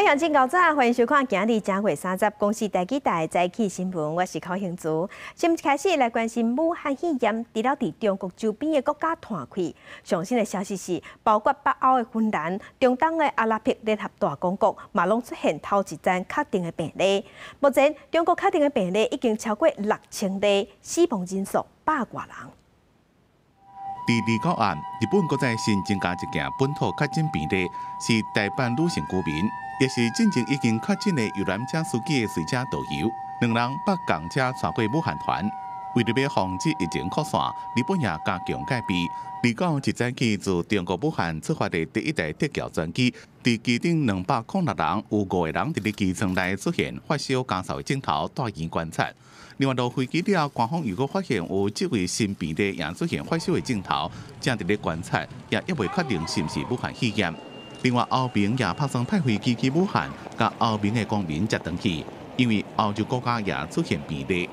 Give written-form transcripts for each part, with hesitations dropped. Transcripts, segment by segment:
鄉親猴早，歡迎收看今日正月三十公視第幾台早起新聞，我是寇興珠。先開始來關心武漢肺炎，除了佇中國周邊的國家傳開，上新的消息是，包括北歐的芬蘭、中東的阿拉伯聯合大公國，嘛攏出現頭一宗確定的病例。目前中國確定的病例已經超過6000例，死亡人數百外人。佇二九暗，日本閣再新增加一件本土確診病例，是大阪女性居民，也是進前已經確診的遊覽車司機的隨車導遊，兩人捌仝車帶過武漢團。為著欲防止疫情擴散，日本也加強戒備。二九一早起自中國武漢出發的第一台撤僑專機，佇機頂206人，有五個人佇咧機艙內出現發燒咳嗽的症頭，帶院觀察。另外，落飛機了後，官方又閣發現有這位新病例也出現發燒的症頭，正佇咧觀察，也猶未確定是毋是武漢肺炎。另外，歐盟也拍算派飛機去武漢，共歐盟的公民接轉去，因為歐洲國家也出現病例。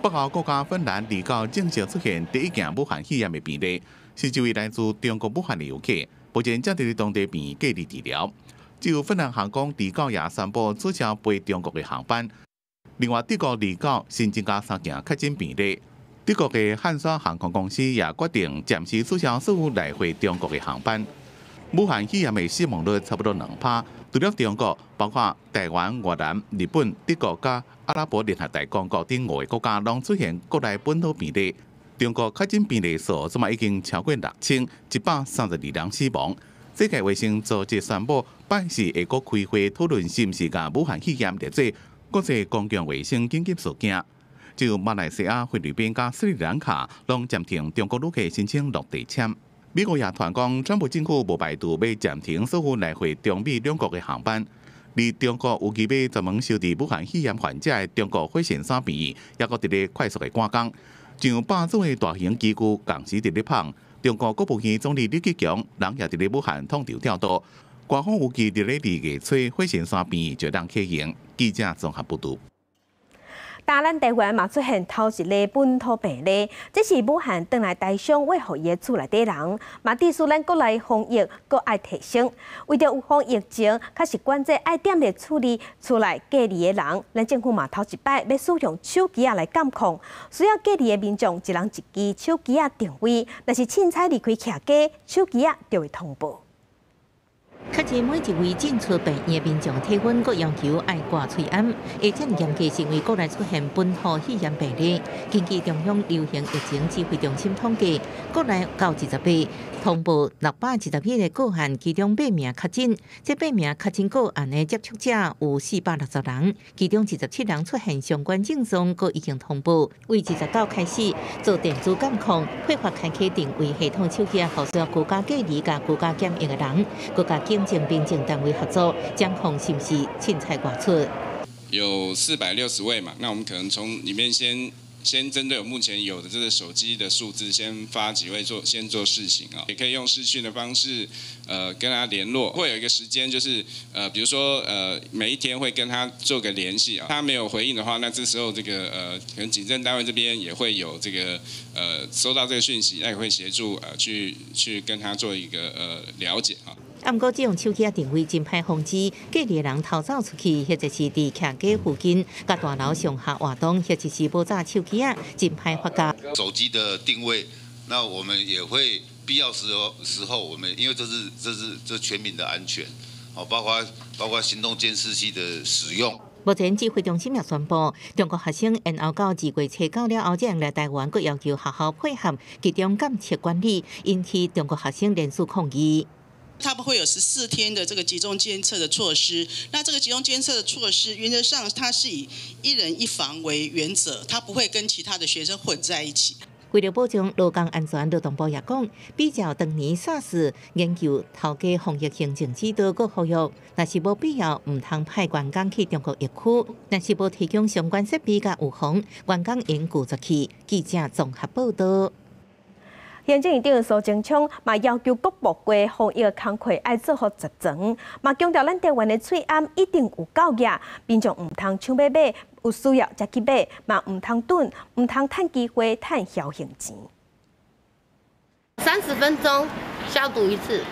北歐國家芬蘭二九正式出現第一件武漢肺炎的病例，是一位來自中國武漢的遊客，目前正佇咧當地病院隔離治療。只有芬蘭航空二九也宣布取消飛中國的航班。另外，德國二九新增加三件確診病例，德國的漢莎航空公司也決定暫時取消所有來回中國的航班。武漢肺炎的死亡率差不多2趴，除了中國，包括台灣、越南、日本、德國佮阿拉伯聯合大公國等五個國家，攏出現國內本土病例。中國確診病例數這馬已經超過6132人死亡。世界衛生組織宣布，拜四會閣開會討論是毋是共武漢肺炎列做國際公共衛生緊急事件。就馬來西亞、菲律賓佮斯里蘭卡攏暫停中國旅客申請落地簽。美國也傳講，川普政府無排除欲暫停所有來回中美兩國的航班。而中國有計欲專門收治武漢肺炎患者的中國火神山病院，也閣佇咧快速的趕工，上百組的大型機具仝時佇咧放。中國國務院總理李克強人也佇咧武漢統籌調度。官方預計佇咧二月初，火神山病院就通啟用。記者綜合報導。今咱台灣嘛出現頭一例本土病例，這是武漢轉來台商魏福伊厝內底人，嘛提示咱國內防疫閣愛提升。為著預防疫情，較是關鍵愛踮咧處理厝內隔離的人，咱政府嘛頭一擺欲使用手機仔來監控，需要隔離的民眾一人一支手機仔定位，若是凊彩離開徛家，手機仔就會通報。確認每一位進出病院的民眾體溫，閣要求愛掛喙罨，而且嚴格是因為國內出現本土肺炎病例。根據中央流行疫情指揮中心統計，國內到28通報621個個案，其中八名確診。這八名確診個案的接觸者有460人，其中27人出現相關症狀，閣已經通報。為29開始做電子監控，配合開啟定位系統手機，予需要居家隔離佮居家檢疫的人，閣佮警政、民政單位合作，監控是毋是凊彩外出。有460位嘛，那我們可能從裡面先針對我目前有的這個手機的數字，先發幾位做先做試行啊，也可以用視訊的方式，跟他聯絡，會有一個時間，就是比如說每一天會跟他做個聯繫啊，他沒有回應的話，那這時候這個可能警政單位這邊也會有這個收到這個訊息，那也會協助去跟他做一個了解啊。啊，毋過這種手機定位真歹防止隔離人偷走出去，或者是佇徛家附近、佮大樓上下活動，或者是無紮手機仔，真歹發覺。手機的定位，那我們也會必要時候，我們因為這是全民的安全，哦，包括行動監視器的使用。目前指揮中心也宣布，中國學生延後到2月初9了後，才來台灣，閣要求學校配合集中監測管理，引起中國學生連續抗議。他們會有14天的這個集中監測的措施。那這個集中監測的措施，原則上它是以一人一房為原則，它不會跟其他的學生混在一起。為了保障勞工安全，勞動部也講，比照當年 SARS 研究頭家防疫行政指導，閣呼籲，若是無必要，毋通派員工去中國疫區；若是無提供相關設備佮預防，員工應拒絕去。記者綜合報道。行政院長蘇貞昌嘛要求各部會防疫工課愛做予十全，嘛強調咱台灣的喙罨一定有夠額，民眾毋通搶欲買，有需要才去買，嘛毋通囤，毋通趁機會趁僥倖錢。30分鐘消毒一次。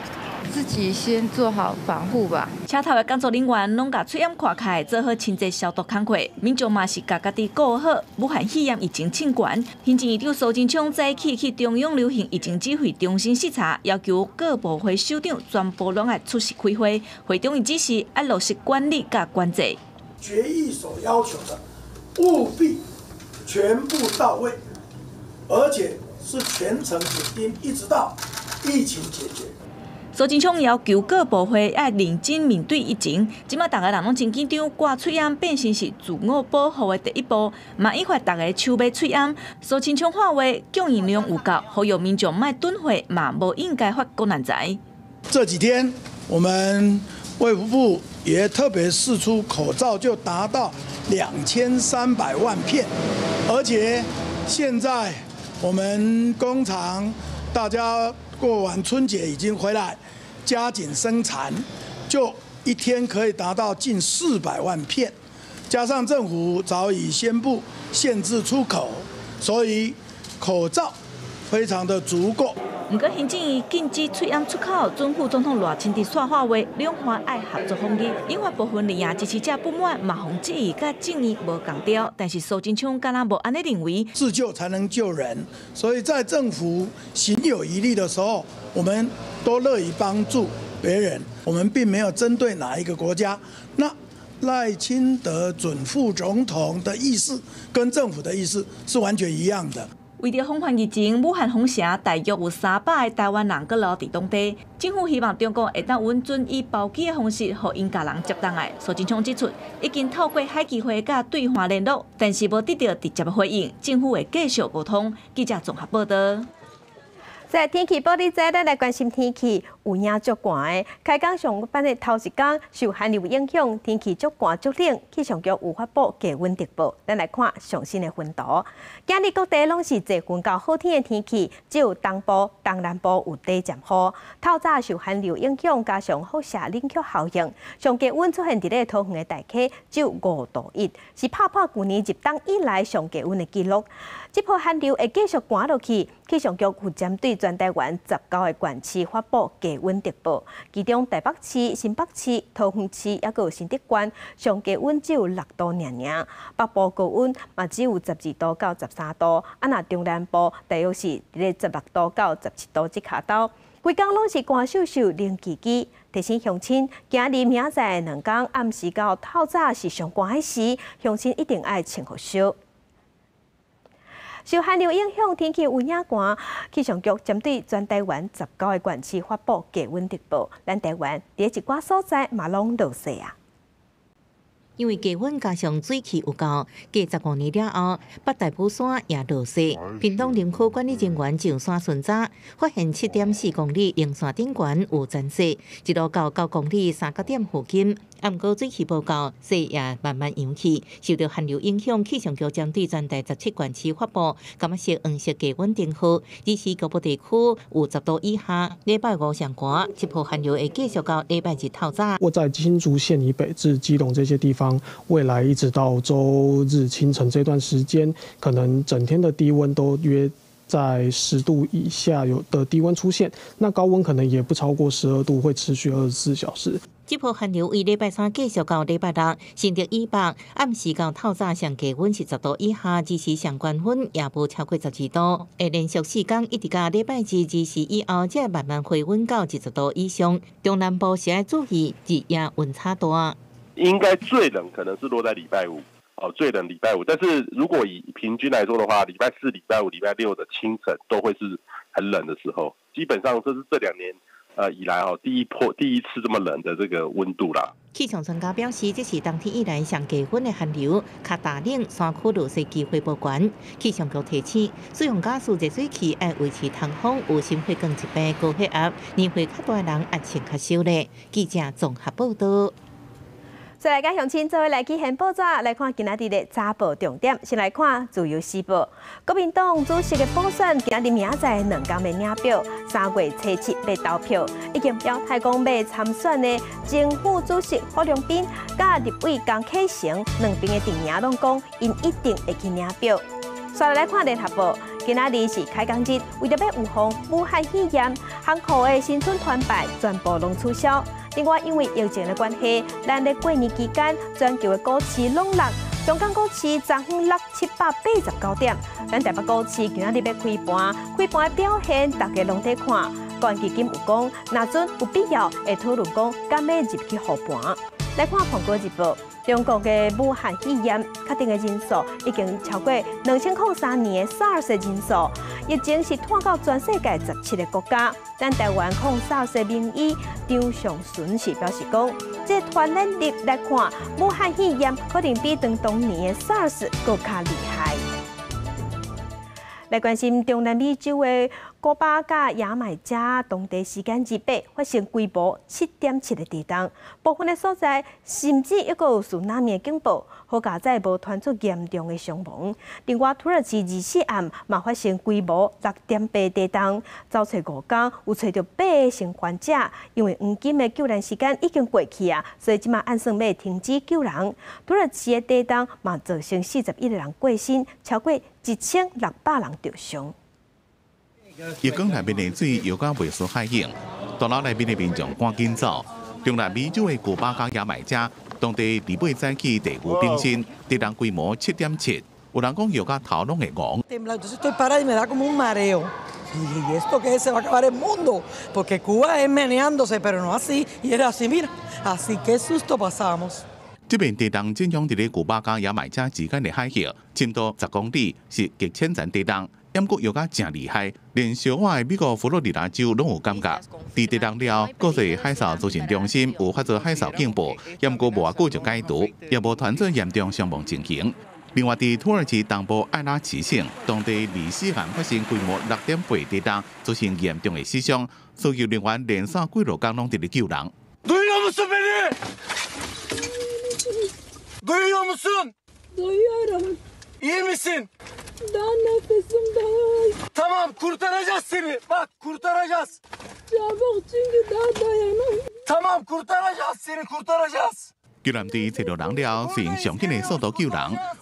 自己先做好防護吧。車頭的工作人員攏共喙罨看開，做好清潔消毒工課。民眾嘛是共家己顧好。武漢肺炎疫情衝懸，行政院長蘇貞昌早起去中央流行疫情指揮中心視察，要求各部會首長全部攏愛出席開會。會中伊指示愛落實管理佮管制。決議所要求的，務必全部到位，而且是全程緊盯，一直到疫情解決。蘇貞昌要求各部會愛認真面對疫情，這馬逐个人攏真緊張，掛喙罨變成是自我保護的第一步，嘛引發逐个搶買喙罨。蘇貞昌喊話，供應量有夠，呼籲民眾莫囤貨，嘛無應該發國難財。這幾天我們衛福部也特別釋出口罩，就達到2300萬片，而且現在我們工廠大家過完春節已經回來，加緊生產，就一天可以達到近400萬片。加上政府早已宣布限制出口，所以口罩非常的足夠。毋過行政院禁止喙罨出口，準副總統賴清德煞喊話，兩岸愛合作防疫，引發部分綠營支持者不滿，嘛予質疑佮政見無仝調。但是蘇貞昌敢若無按呢認為，自救才能救人，所以在政府行有餘力的時候，我們都樂於幫助別人。我們並沒有針對哪一個國家。那賴清德準副總統的意思跟政府的意思是完全一樣的。為著防範疫情，武漢封城，大約有300个台灣人閣留佇當地。政府希望中國會當允准以包機的方式，予𪜶家人接轉來。蘇貞昌指出，已經透過海基會佮對岸聯絡，但是無得到直接的回應。政府會繼續溝通。記者綜合報道。在天氣報你知，咱來關心天氣，有影足寒的。開工上班的頭一工受寒流影響，天氣足寒足冷，氣象局有發布低溫特報。咱來看上新的溫度。今日各地攏是濟雲到好天的天氣，只有東部、東南部有短暫雨。透早受寒流影響，加上輻射冷卻效應，上低溫出現佇咧桃園的大溪只有5度1，是拍破舊年入冬以來上低溫的紀錄。這波寒流會繼續寒落去，氣象局有針對全台灣19個縣市發布低溫特報，其中台北市、新北市、桃園市抑閣有新竹縣，上低溫只有6度爾爾，北部高溫嘛只有12度到13度，啊若中南部大約是佇咧16度到17度這跤度。規工攏是寒颼颼、冷吱吱。提醒鄉親，今日明仔載兩工暗時到透早是上寒的時，鄉親一定愛穿予燒。受寒流影響，天氣有影寒。氣象局針對全台灣19個縣市發布低溫特報，咱台灣佇一寡所在嘛攏落雪啊。因為低溫加上水汽有夠，過15年了後，北大武山也落雪。屏東林區管理人員上山巡查，發現7.4公里稜線頂懸有殘雪，一路到9公里三角點附近。毋過水汽無夠，雪也慢慢揚起。受到寒流影響，氣象局針對全台17縣市發布柑仔色、黃色低溫燈號，只是局部地區有10度以下。禮拜五上寒，這波寒流會繼續到禮拜日透早。我在新竹縣以北至基隆這些地方，未來一直到週日清晨這段時間，可能整天的低溫都約在10度以下有的低溫出現，那高溫可能也不超過12度，會持續24小時。這波寒流為禮拜三繼續到禮拜六，新竹以北暗時到透早上低溫是10度以下，只是上懸溫也無超過12度。會連續4工一直到禮拜日2時以後，才慢慢回溫到20度以上。中南部是愛注意日夜溫差大。應該最冷可能是落在禮拜五，哦，最冷禮拜五。但是如果以平均來說的話，禮拜四、禮拜五、禮拜六的清晨都會是很冷的時候。基本上這是這2年以來哦第一波第一次這麼冷的這個溫度啦。氣象專家表示，這是冬天以來上低溫的寒流，較大冷，山區落雪機會無懸。氣象局提醒，使用家私熱水器愛維持通風，有心血管疾病、高血壓、年歲較大的人愛穿較少咧。記者綜合報道。再來，佮鄉親做伙來去掀報紙，來看今仔日的早報重點。先來看《自由時報》，國民黨主席的補選今仔日明仔載兩工欲領票，3月初7欲投票。已經表態講欲參選的前副主席郝龍斌、佮立委江啟臣兩邊的陣營攏講，𪜶一定會去領票。煞來看《聯合報》，今仔日是開工日，為著欲預防武漢肺炎，行庫的新春團拜全部攏取消。另外，因為疫情的關係，咱咧過年期間，全球的股市攏落，香港股市昨昏落789點。咱台北股市今仔日欲開盤，開盤的表現大家攏佇看。國安基金有講，若準有必要會討論講，敢欲入去護盤。來看《蘋果日報》，中國的武漢肺炎確診的人數已經超過2003年的 SARS 的人數，疫情是拖到全世界17個國家。咱台灣抗 SARS 名醫張尚淳是表示講，這傳染力來看，武漢肺炎可能比當年的 SARS 閣較厲害。來關心中南美洲的古巴佮牙買加，當地時間28發生規模7.7的地動，部分的所在甚至猶閣有泅納米的警報，好佳哉無傳出嚴重的傷亡。另外，土耳其24暗嘛發生規模6.8地動，走揣五工有揣著八个生還者，因為黃金的救援時間已經過去啊，所以這馬按算欲停止救人。土耳其的地動嘛造成41個人過身，超過1600人著傷。浴缸內面的水搖甲袂輸海湧，大樓內面的民眾趕緊走。中南美洲的古巴佮牙買加，當地28早起地牛冰心，地動規模7.7，有人講搖甲頭攏會戇。 Y esto que se va a acabar el mundo, porque Cuba es meneándose, pero no así, y era así, mira, así qué susto pasamos. 這片地動震央佇咧古巴佮牙買加之間的海域，深度10公里，是極淺層地動。毋過搖甲誠厲害，連小我的美國佛羅里達州攏有感覺。佇地動了，國際海嘯資訊中心有發出海嘯警報，毋過無偌久就解除，也無傳出嚴重傷亡情形。另外，佇土耳其東部愛拉齊省，當地24暗發生規模6.8地動，造成嚴重的死傷，搜救人員連續幾落工攏佇咧救人。 Duyuyor musun beni? Duyuyor musun? Duyuyorum. İyi misin? Daha nefesim daha. Tamam, kurtaracağız seni. Bak, kurtaracağız. Çabuk çünkü daha dayanamıyorum. Tamam, kurtaracağız seni, kurtaracağız. 救援隊揣著人了，是用上緊的速度救人。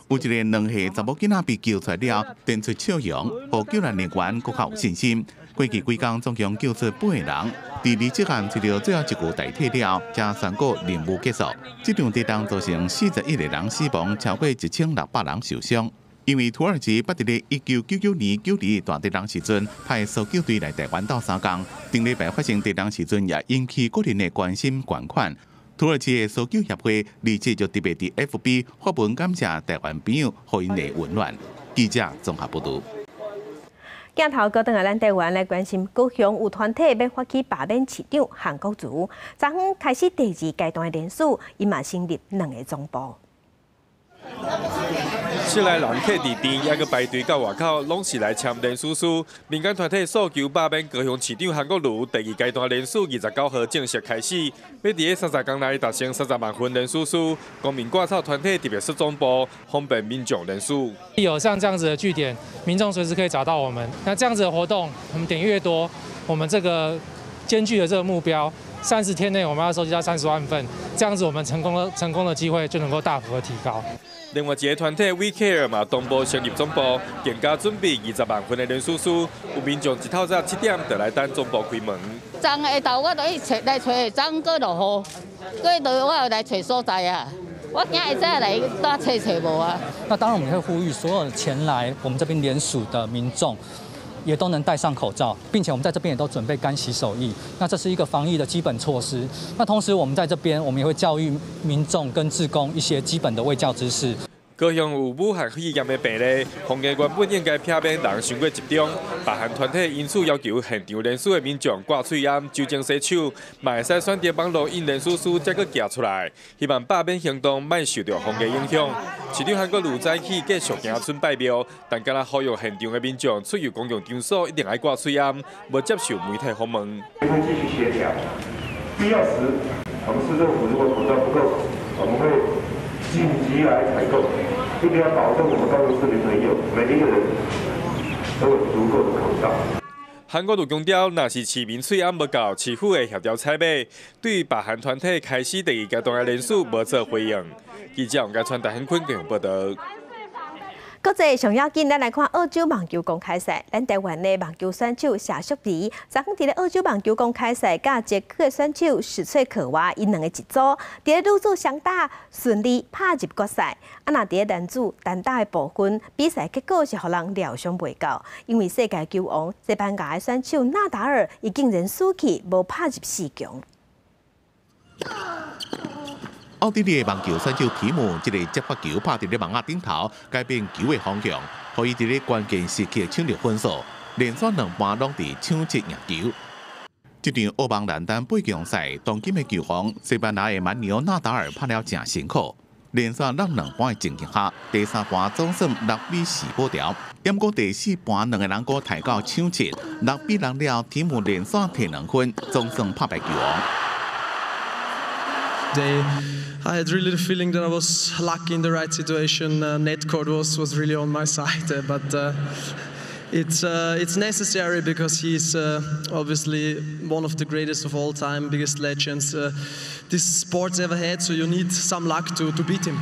有一个2歲查某囡仔被救出來了，展出笑容，予救援人員閣較有信心。過去幾工總共救出八個人，佇27暗揣著最後一具遺體了，才宣告任務結束。這場地動造成41個人死亡，超過1600人受傷。因為土耳其捌佇咧1999年9·2大地震時陣派搜救隊來台灣鬥相共，頂禮拜發生地震時陣也引起國人的關心捐款。土耳其的搜救協會27就特別佇 FB 發文感謝台灣朋友予𪜶的溫暖。記者綜合報導。鏡頭閣轉來咱台灣來關心，高雄有團體欲發起罷免市長韓國瑜，昨昏開始第二階段的聯署，𪜶嘛成立兩个總部。室內人客佇佇，猶閣排隊到外口，攏是來簽聯署書。民間團體訴求罷免高雄市長韓國瑜，第二階段聯署29號正式開始，欲佇咧30工內達成30萬份聯署書。公民掛草團體特別設總部，方便民眾聯署。有像這樣子的據點，民眾隨時可以找到我們。那這樣子的活動，我們點越多，我們這個艱巨的這個目標，30天內我們要收集到30萬份，這樣子我們成功的機會就能夠大幅的提高。另外一个團體 We Care 嘛，同步成立總部，更加準備20萬份的聯署書。有民眾一透早7點就來等總部開門。昨下晝我就去揣來揣，昨閣落雨，閣落雨我又來揣所在啊。我驚會再來搭揣揣無啊。那當然，我們會呼籲所有前來我們這邊聯署的民眾，也都能戴上口罩，並且我們在這邊也都準備乾洗手液。那這是一個防疫的基本措施。那同時，我們在這邊，我們也會教育民眾跟志工一些基本的衛教知識。高雄有武漢肺炎的病例，防疫原本應該避免人傷過集中，別項團體因此要求現場聯署的民眾掛喙罨、酒精洗手，嘛會使選擇網路印聯署書，才閣寄出來。希望罷免行動莫受著防疫影響。市長韓國瑜早起繼續行春拜廟，但敢若呼籲現場的民眾出入公共場所一定愛掛喙罨，無接受媒體訪問。會繼續協調，必要時，我們市政府如果口罩不夠，我們會緊急來採購，一定要保證我們高雄市民朋友每一個人都有足夠的口罩。韓國瑜強調，若是市民喙罨無夠，市府會協調採買。對別項團體開始第二階段的聯署無做回應。記者王家川、戴亨坤高雄報導。國際上要緊，咱來看澳洲網球公開賽。咱台灣的網球選手謝淑儀，昨昏佇咧澳洲網球公開賽，佮捷克的選手史翠可娃𪜶兩个一組，佇咧女子雙打順利拍入決賽。啊，若佇咧男子單打的部分，比賽結果是予人料想袂到，因為世界球王西班牙的選手納達爾，伊竟然輸去，無拍入四強。奧地利的網球選手提姆，這个接發球拍佇咧網仔頂頭，改變球的方向，予伊佇咧關鍵時刻搶著分數，連續兩盤攏佇搶七贏球。這場澳網男單八強賽，當今的球王西班牙的蠻牛納達爾拍了誠辛苦，連續落兩盤的情形下，第三盤總算6比4保牢，毋過第四盤兩个人閣提到搶七，6比6了，提姆連續提兩分，總算拍敗球王。 I had really the feeling that I was lucky in the right situation. Net court was really on my side, but it's necessary because he's obviously one of the greatest of all time, biggest legends this sport's ever had. So you need some luck to beat him.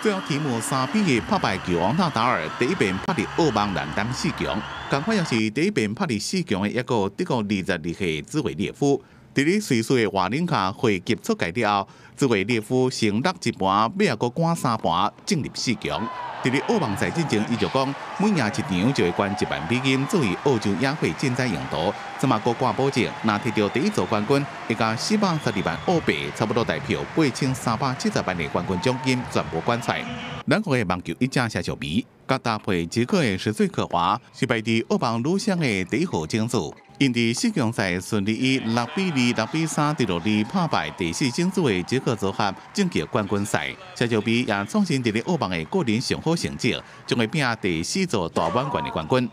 最後，提姆3比2拍敗球王納達爾，第一遍拍入澳網男單四強，仝款也是第一遍拍入四強的一個德國22歲茲維列夫。佇咧瑞士的華林卡回擊出界了後，茲維列夫先落一盤，尾仔閣趕三盤進入四強。佇咧澳網賽進前，伊就講每贏一場就會捐1萬美金作為澳洲野火賑災用途。這馬閣掛保證，若摕著第一座冠軍，會共412萬澳幣，差不多台票8370萬的冠軍獎金全部捐出來。咱國的網球一姐謝淑薇，佮搭配捷克的史翠可娃，是排佇澳網女雙的第一號種子。𪜶佇四強賽順利以6比2、6比3、6-2拍敗第四種子的捷克組合，晉級冠軍賽。謝淑薇也創新佇咧澳網的個人上好成績，將會拼第四座大滿貫的冠軍。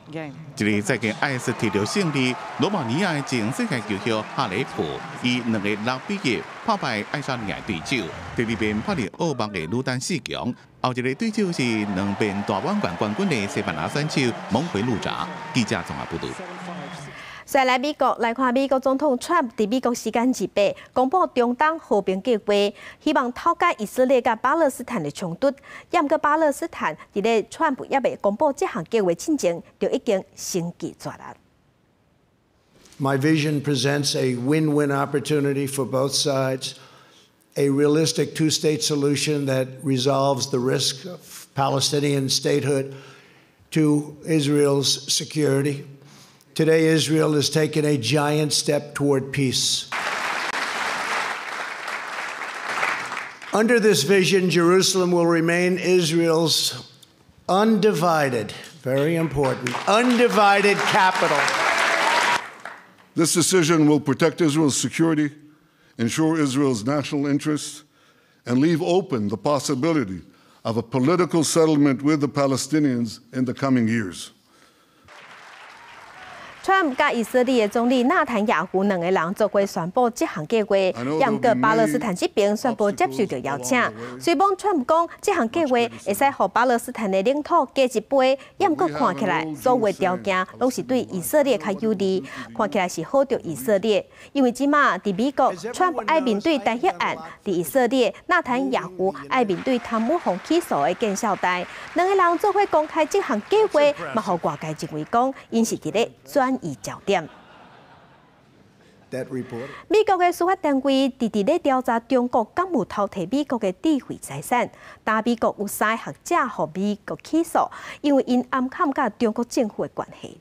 這个再見愛斯提著勝利，羅馬尼亞的前世界球后哈雷普以2个6比1拍敗愛沙尼亞對手，第二遍拍入澳網的女單四強。後一个對手是兩遍大滿貫冠軍的西班牙選手蒙奎路扎。記者綜合報導。再來美國來看，美國總統川普佇美國時間28公布中東和平計畫，希望透解以色列佮巴勒斯坦的衝突。毋過巴勒斯坦佇咧川普猶未公布這項計畫進前，就已經先拒絕啦。 My vision presents a win-win opportunity for both sides, a realistic two-state solution that resolves the risk of Palestinian statehood to Israel's security. Today, Israel has taken a giant step toward peace. Under this vision, Jerusalem will remain Israel's undivided, very important, undivided capital. This decision will protect Israel's security, ensure Israel's national interests, and leave open the possibility of a political settlement with the Palestinians in the coming years. 川普佮以色列的總理納坦雅胡兩个人做伙宣布這項計劃，毋過巴勒斯坦這邊宣布接受著邀請。雖罔川普講這項計劃會使予巴勒斯坦的領土加一倍，毋過看起來所有條件攏是對以色列較有利，看起來是好著以色列。因為這馬佇美國，川普愛面對彈劾案；佇以色列，納坦雅胡愛面對貪污予起訴的見笑代。兩个人做伙公開這項計劃，嘛予外界認為講，𪜶是佇咧轉移焦點。美國的司法單位佇佇咧調查中國敢有偷提美國的智慧財產，但美國有三个學者予美國起訴，因為𪜶暗崁佮中國政府的關係。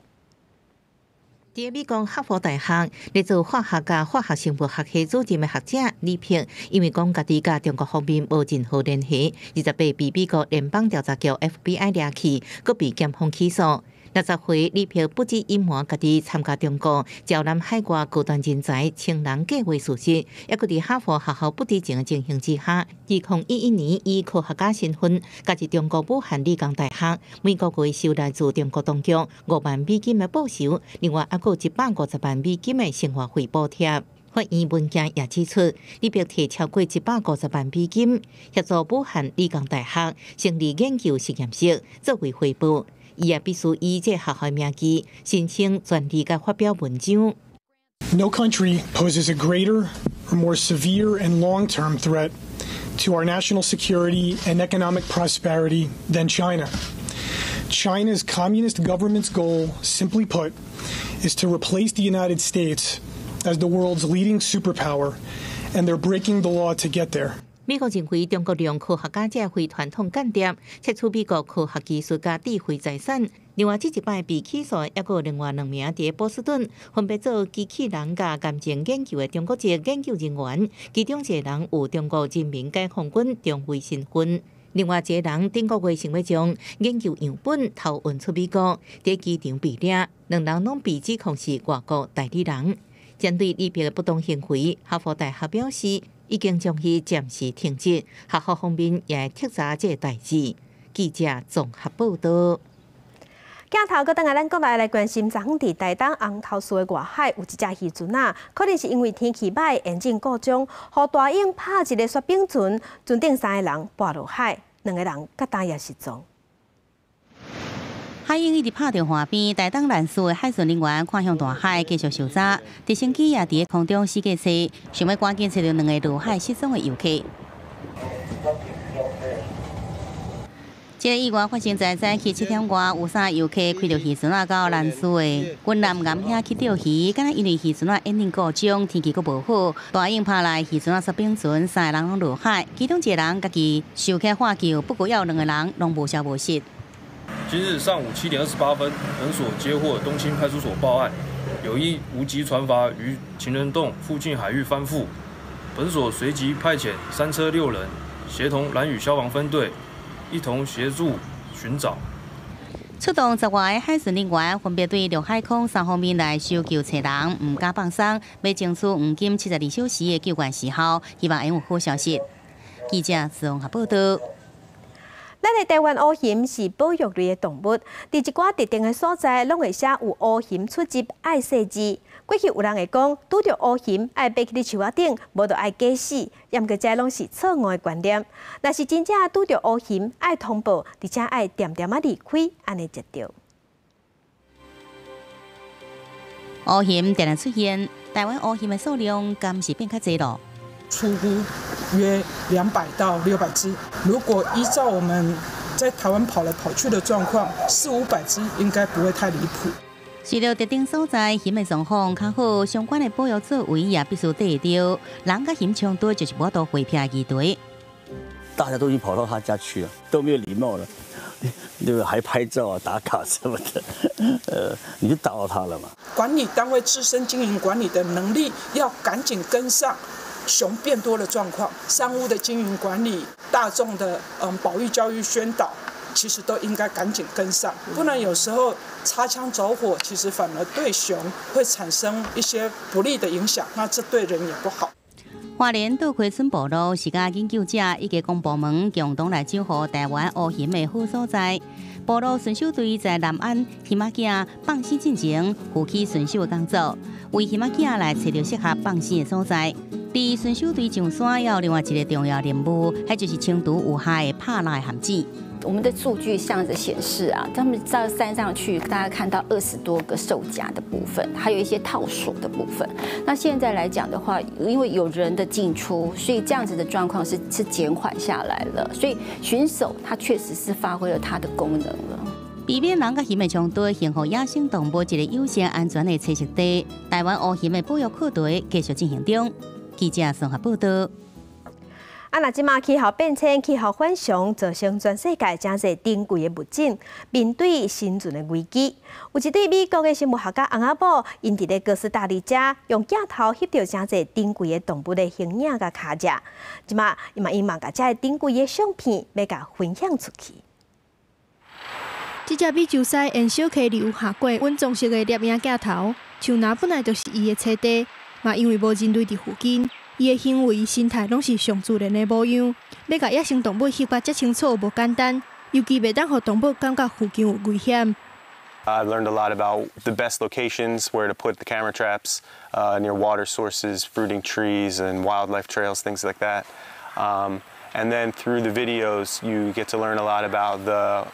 佇美國哈佛大學咧做化學佮化學生物學系主任的學者李平，因為講家己佮中國方面無任何聯繫，28被美國聯邦調查局 FBI 掠去，閣被檢方起訴。60歲李平不止隱瞞家己參加中國招攬海外高端人才千人計畫事實，猶閣佇哈佛學校不知情的情形之下，2011年以科學家身份加入中國武漢理工大學，每個月收來自中國當局5萬美金的報酬，另外猶閣150萬美金的生活費補貼。法院文件也指出，李平提超過150萬美金協助武漢理工大學成立研究實驗室作為回報。伊也必須以這學校名義申請專利佮發表文章。 No country poses a greater or more severe and long-term threat to our national security and economic prosperity than China. China's communist government's goal, simply put, is to replace the United States as the world's leading superpower, and they're breaking the law to get there. 美國認為中國利用科學家這非傳統間諜，竊取美國科學技術佮智慧財產。另外，這一擺被起訴，抑閣有另外兩名佇波士頓分別做機器人佮癌症研究的中國籍研究人員，其中一個人有中國人民解放軍中尉身份。另外一個人頂個月想欲將研究樣本偷運出美國，佇機場被掠，兩人攏被指控是外國代理人。針對李白的不當行為，哈佛大學表示已經將伊暫時停職，學校方面也會徹查這个代誌。記者綜合報導。鏡頭閣轉來咱國內來關心，昨昏佇台東紅頭嶼的外海有一隻漁船仔，可能是因為天氣䆀、引擎故障，予大湧拍一个雪冰船，船頂三个人跋落海，兩个人佮今也失蹤。海湧一直拍著岸邊，台東蘭嶼的海巡人員看向大海，繼續搜查。直升機也佇咧空中四界踅，想欲趕緊揣著兩个落海失蹤的遊客。這个意外發生在早起7點外，有三个遊客開著漁船仔到蘭嶼的軍艦岩遐去釣魚，敢若因為漁船仔引擎故障，天氣閣無好，大湧拍來漁船仔雪冰船，三个人攏落海，其中一個人家己受起獲救，不過猶有兩個人攏無消無息。今日上午7點28分，本所接獲東興派出所報案，有一無籍船筏於情人洞附近海域翻覆，本所隨即派遣3車6人，協同蘭嶼消防分隊，一同協助尋找。出動10外个海巡人員，分別對陸海空三方面來搜救揣人，毋敢放鬆，欲爭取黃金72小時的救援時效，希望會有好消息。記者綜合報導。咱的台灣烏熊是保育類的動物，佇一寡特定的所在，攏會寫有烏熊出入愛細緻。過去有人會講，拄著烏熊愛爬去佇樹仔頂，無就愛假死，毋過這攏是錯誤的觀念。若是真正拄著烏熊，愛通報，而且愛恬恬仔離開，按呢才對。烏熊定定出現，台灣烏熊的數量敢是變較濟囉？初估約200到600隻，如果依照我們在台灣跑來跑去的狀況，400-500隻應該不會太離譜。隨著特定所在熊的狀況較好，相關的保育作為也必須綴著。人佮熊衝突就是無法度迴避的議題。大家都已經跑到他家去了，都沒有禮貌了，對不對？還拍照啊、打卡什麼的，你就打擾他了嘛。管理單位自身經營管理的能力要趕緊跟上。熊變多的狀況，商務的經營管理、大眾的保育教育宣導，其實都應該趕緊跟上，不然有時候擦槍走火，其實反而對熊會產生一些不利的影響，那這對人也不好。花蓮倒溪村部落是佮研究者以及公部門共同來守護台灣烏熊的好所在。部落巡守隊在南安熊仔囝放生進前，負起巡守的工作，為熊仔囝來揣著適合放生的所在。佇巡守隊上山，還有另外一個重要任務，彼就是清除有害的拍獵陷阱。我們的數據上的顯示啊，他們到山上去，大家看到20多個獸夾的部分，還有一些套索的部分。那現在來講的話，因為有人的進出，所以這樣子的狀況是減緩下來了。所以巡守它確實是發揮了它的功能了。避免人佮熊的衝突，還予野生動物一個優先安全的棲息地。台灣烏熊的保育課題繼續進行中。記者綜合報導。啊，若這馬氣候變遷、氣候反常，造成全世界誠濟珍貴的物種面對生存的危機。有一對美國的生物學家翁仔某，𪜶佇咧哥斯達黎加用鏡頭翕著誠濟珍貴的動物的形影佮跤跡。這馬𪜶嘛共這个珍貴的相片欲共分享出去。這隻美洲獅沿小溪流下過穩裝式的攝影鏡頭，樹林本來就是伊的棲地，嘛因為無人類佇附近。伊的行為、生態攏是上自然的模樣，欲共野生動物翕甲遮清楚無簡單，尤其袂當予動物感覺附近有危險。 I've learned a lot about the best locations where to put the camera traps, near water sources, fruiting trees, and wildlife trails, things like that. And then through the videos, you get to learn a lot about the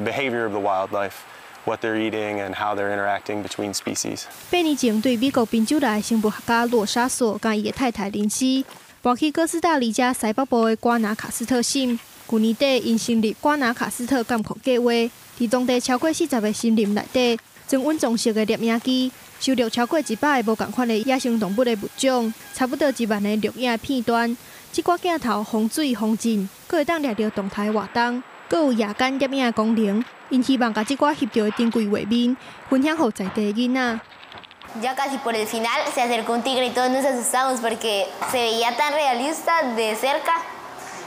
behavior of the wildlife, what they're eating and how they're interacting between species. 8年前，對美國賓州來的生物學家洛沙索佮伊的太太林西，搬去哥斯達黎加西北部的瓜納卡斯特省。舊年底，𪜶成立瓜納卡斯特監控計畫，佇當地超過40个森林內底，裝隱藏式的攝影機，收錄超過100个無仝款的野生動物的物種，差不多1萬个錄影的片段。這寡鏡頭防水防震，閣會當掠著動態活動，閣有夜間攝影的功能。𪜶希望共這寡翕著的珍貴畫面分享予在地囡仔。 Ya casi por el final se acercó un tigre y todos nos asustamos porque se veía tan realista de cerca.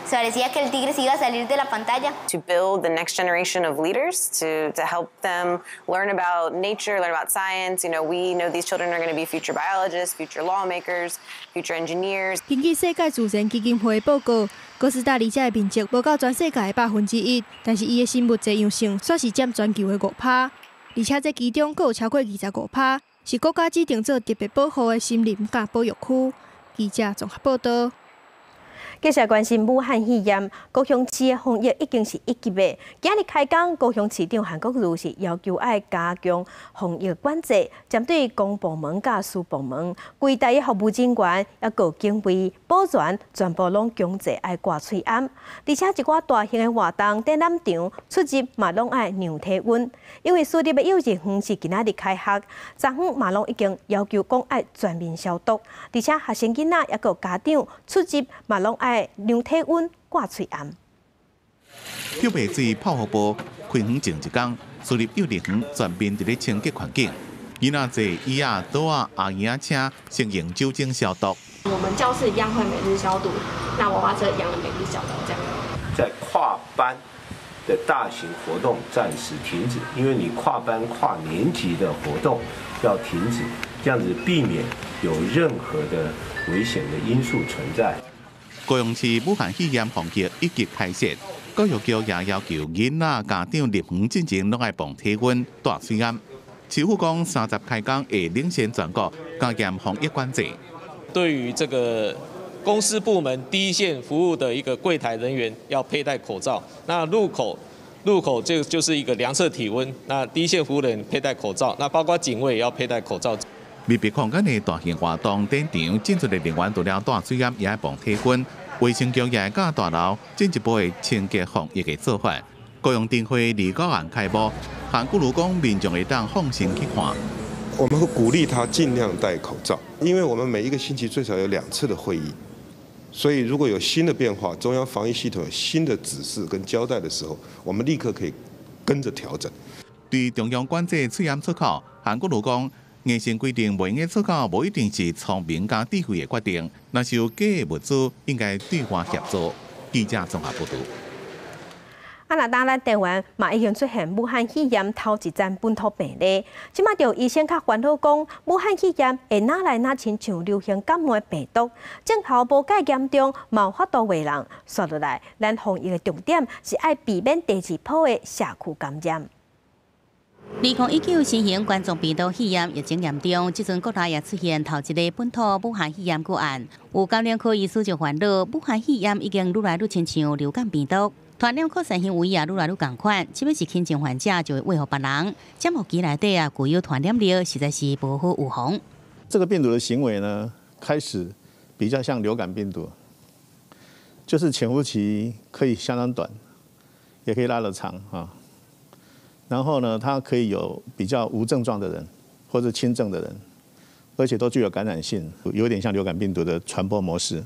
Se parecía que el tigre se iba a salir de la pantalla. To build the next generation of leaders, to help them learn about nature, learn about science. We know these children are going to be future biologists, future lawmakers, future engineers. 根據世界自然基金會報告，哥斯達黎加的面積無夠全世界的1%，但是伊的生物多樣性煞是佔全球的5%，而且這其中閣有超過25%是國家指定做特別保護的森林佮保育區。記者綜合報導。繼續關心武漢肺炎，高雄市的防疫已經是一級的。今日開工，高雄市長韓國瑜是要求愛加強防疫管制，針對公部門佮私部門，櫃台的服務人員，抑閣警衛、保全，全部攏強制愛掛喙罨。而且一寡大型的活動、展覽場出入嘛攏愛量體溫。因為私立的幼稚園是今仔日開學，昨昏嘛攏已經要求講愛全面消毒，而且學生囡仔抑閣家長出入嘛攏愛量體溫、掛喙罨。漂白水泡沫布開園前一工，私立幼兒園全面佇咧清潔環境，囡仔坐椅仔、桌仔、阿姨仔車，先用酒精消毒。我們教室一樣會每日消毒，那娃娃車一樣的每日消毒，這樣。在跨班的大型活動暫時停止，因為你跨班跨年級的活動要停止，這樣子避免有任何的危險的因素存在。高雄市武漢肺炎防疫一級開設，教育局也要求囡仔家長入園進前攏愛磅體溫、戴喙罨。市府講30開工會領先全國加嚴防疫管制。對於這個公司部門第一線服務的一個櫃檯人員要佩戴口罩，那入口就是一個量測體溫，那第一線服務人員佩戴口罩，那包括警衛也要佩戴口罩。密閉空間的大型活動展場進出的人員除了戴喙罨，也愛磅體溫。衛生局也會佮大樓進一步的清潔防疫的做法。高雄燈會29號開幕，韓國瑜講民眾會當放心去看。我們會鼓勵他盡量戴口罩，因為我們每一個星期最少有2次的會議，所以如果有新的變化，中央防疫系統有新的指示跟交代的時候，我們立刻可以跟着調整。對中央管制喙罨出口，韓國瑜講，硬性規定袂用出口，無一定是聰明佮智慧的決定。若是有假的物資，應該對外協助。記者綜合報導。啊，若當咱台灣嘛已經出現武漢肺炎頭一宗本土病例，這馬就醫生較煩惱講，武漢肺炎會哪來哪親像流行感冒的病毒，症頭無蓋嚴重，嘛有法度袂人。紲落來，咱防疫的重點是愛避免第二波的社區感染。2019新型冠狀病毒肺炎疫情嚴重，這陣國內也出現頭一个本土武漢肺炎個案。有感染科醫師就煩惱，武漢肺炎已經愈來愈親像流感病毒，傳染擴散行為也愈來愈仝款。這欲是輕症患者就會禍予別人，潛伏期內底啊具有傳染力，實在是無好預防。這個病毒的行為呢，開始比較像流感病毒，就是潛伏期可以相當短，也可以拉得長啊。然後呢，它可以有比較無症狀的人，或者輕症的人，而且都具有感染性，有點像流感病毒的傳播模式。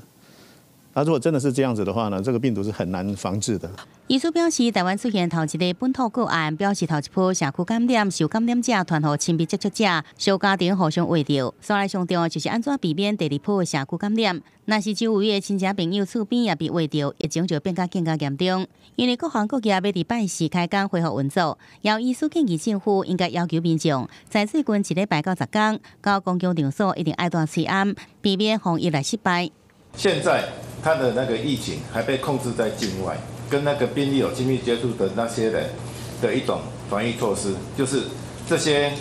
那如果真的是這樣子的話呢，這個病毒是很難防治的。醫師表示，台灣出現頭一个本土個案，表示頭一波社區感染受感染者傳予親密接觸者，小家庭互相傳著。所以上重要就是按怎避免第二波的社區感染。若是周圍的親戚朋友厝邊也被傳著，疫情就變甲更加嚴重。因為各行各業欲佇拜四開工恢復運作，有醫師建議政府應該要求民眾在最近一禮拜到10天，到公共場所一定愛戴喙罨，避免防疫來失敗。現在他的那個疫情還被控制在境外，跟那個病例有親密接觸的那些人的一種防疫措施，就是這些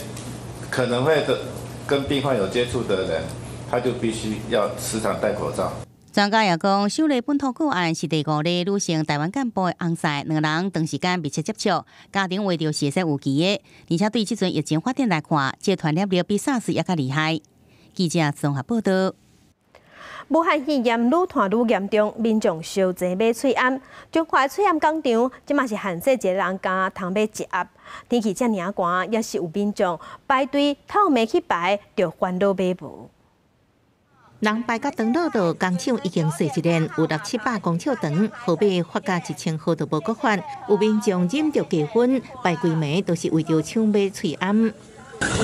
可能會的跟病患有接觸的人，他就必須要時常戴口罩。專家也講，首例本土個案是第五例女性台灣幹部的翁婿，兩人長時間密切接觸，家庭傳著是會使預期的。而且對這陣疫情發展來看，這傳染力比薩斯猶較厲害。記者綜合報導。武漢肺炎愈傳愈嚴重，民眾相齊買喙罨。彰化的喙罨工廠，這馬是限制一个人敢通買一盒。天氣遮爾仔寒，也是有民眾排隊透暝去排，就煩惱買無。人排甲長落落，工廠已經踅一輪，有六七百公尺長，號碼發甲1000號都無閣發。有民眾忍著低溫排規暝，都是為著搶買喙罨。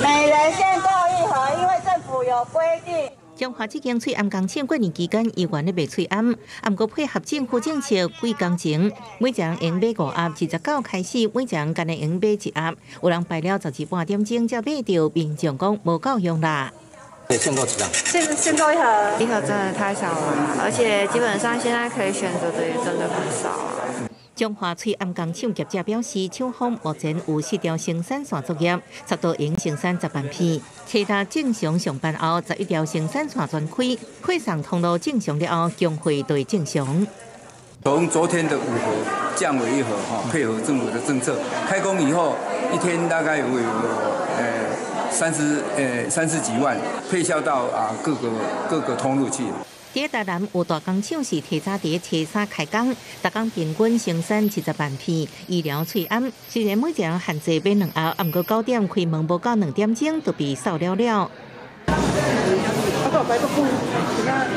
每人限購一盒，因為政府有規定。彰化這間喙罨工廠過年期間猶原咧賣喙罨，毋過配合政府政策，幾工前每一人用買五盒，29開始每一人干焦用買一盒。有人排了12半點鐘才買著，民眾講無夠用啦。限購幾張？限購一盒。一盒真的太少了，而且基本上現在可以選擇的也真的很少啊。彰化喙罨工廠業者表示，廠方目前有四條生產線作業，差不多用生產10萬片。初六正常上班後，11條生產線全開，配送通路正常了後，供貨就會正常。從昨天的5盒降為1盒，哈，配合政府的政策，開工以後一天大概會有30幾萬配銷到啊各個通路去。佇台南有大工廠是提早佇初三開工，逐工平均生產70萬片醫療喙罨。雖然每一人限制買兩盒，毋過9點開門無到2點鐘就被掃了了。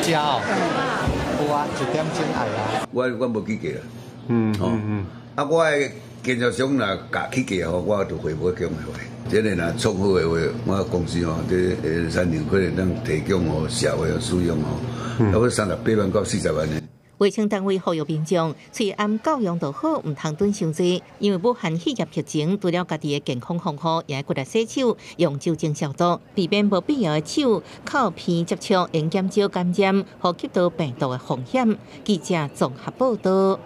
食哦，有啊，1點鐘愛啊。我無起價啦。啊，我的經銷商若共起價吼，我就回無供的話。這個若創好的話，我公司吼，這產能可能當提供予社會使用吼，差不多38萬到40萬的。衛生單位呼籲民眾，喙罨夠用就好，毋通囤傷濟。因為武漢肺炎疫情，除了家己的健康防護，也愛骨力洗手，用酒精消毒，避免無必要的手口鼻接觸，會減少感染、呼吸道病毒的風險。記者綜合報道。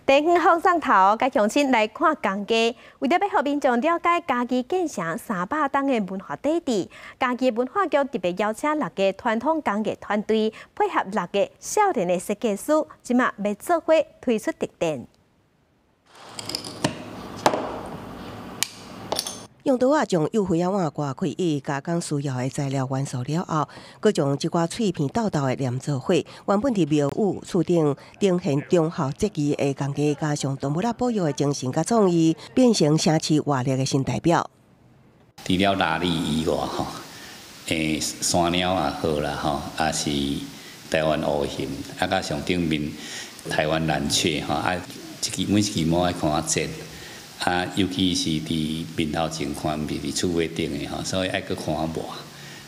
地方放送頭，佮鄉親來看工藝，為著欲予民眾了解嘉義建城300冬的文化底蘊，嘉義文化局特別邀請六個傳統工藝團隊，配合六個少年的設計師，這馬欲做伙推出特展。用刀仔將幼歲仔碗割開，以加工需要的材料元素了後，閣將這寡碎片鬥鬥的連做伙，原本佇廟宇厝頂呈現忠孝節義的工藝，加上動物仔保育的精神佮創意，變成城市活力的新代表。除了臘味以外，吼，山鳥也好啦，吼，也是台灣烏鴴，啊，佮上頂面台灣藍鵲，吼，啊，一支每一支毛愛看較真。啊，尤其是佇面頭前看，毋是佇厝尾頂的吼，所以愛閣看較磨。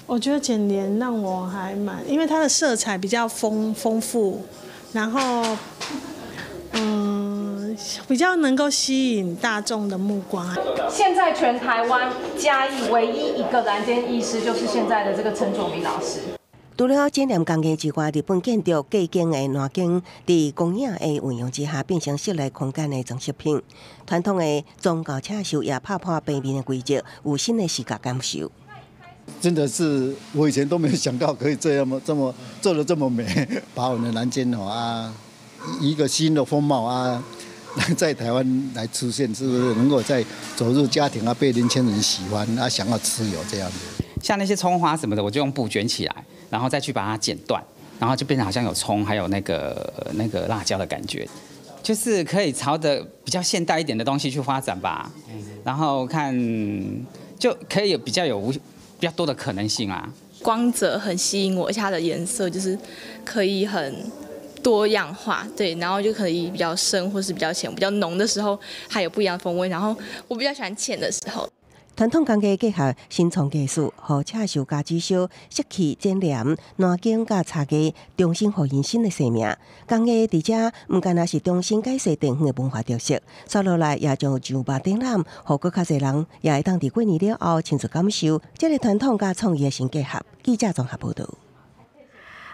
我覺得剪簾讓我還蠻，因為它的色彩比較豐富，然後比較能夠吸引大眾的目光。現在全台灣嘉義唯一一個藍間藝師，就是現在的這個陳卓明老師。除了剪簾工藝之外，日本建築隔間的欄間，佇光影的運用之下，變成室內空間的裝飾品。傳統的宗教刺繡也拍破平面的規則，有新的視覺感受。真的是我以前都沒有想到可以這樣這麼做得這麼美，把我們的欄間哦啊，一個新的風貌啊，在台灣來出現，是不是能夠在走入家庭啊，被年輕人喜歡啊，想要持有這樣子。像那些蔥花什麼的，我就用布捲起來，然後再去把它剪斷，然後就變成好像有蔥，還有那個辣椒的感覺，就是可以朝着比較現代一點的東西去發展吧。然後看就可以有比較多的可能性啊。光澤很吸引我，而且它的顏色就是可以很多樣化，對，然後就可以比較深或是比較淺，比較濃的時候還有不一樣的風味。然後我比較喜歡淺的時候。傳統工藝結合新創技術，予刺繡佮紙燒、漆器、剪簾、欄間佮茶藝，重新予𪜶新的生命。工藝佇遮毋干焦是重新解釋地方的文化特色，紲落來也將上百展覽，予閣較濟人也會當佇過年了後親自感受這个傳統佮創意的新結合。記者綜合報導。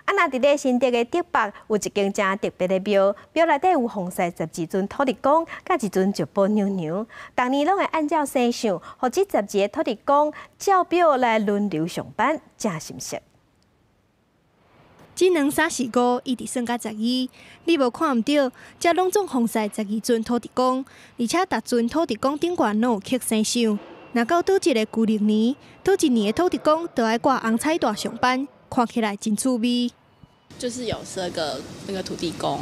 啊，若佇咧新竹的竹北有一間誠特別的廟，廟內底有奉祀12尊土地公，佮一尊石寶娘娘。逐年攏會按照生相，予這12个土地公照表來輪流上班，誠神聖。這兩三四五，一直算到12，你無看毋著，遮攏總奉祀12尊土地公，而且逐尊土地公頂懸攏有刻生相。若到佗一个舊曆年，佗一年的土地公就愛掛紅彩帶上班，看起來真趣味。就是有12個那個土地公，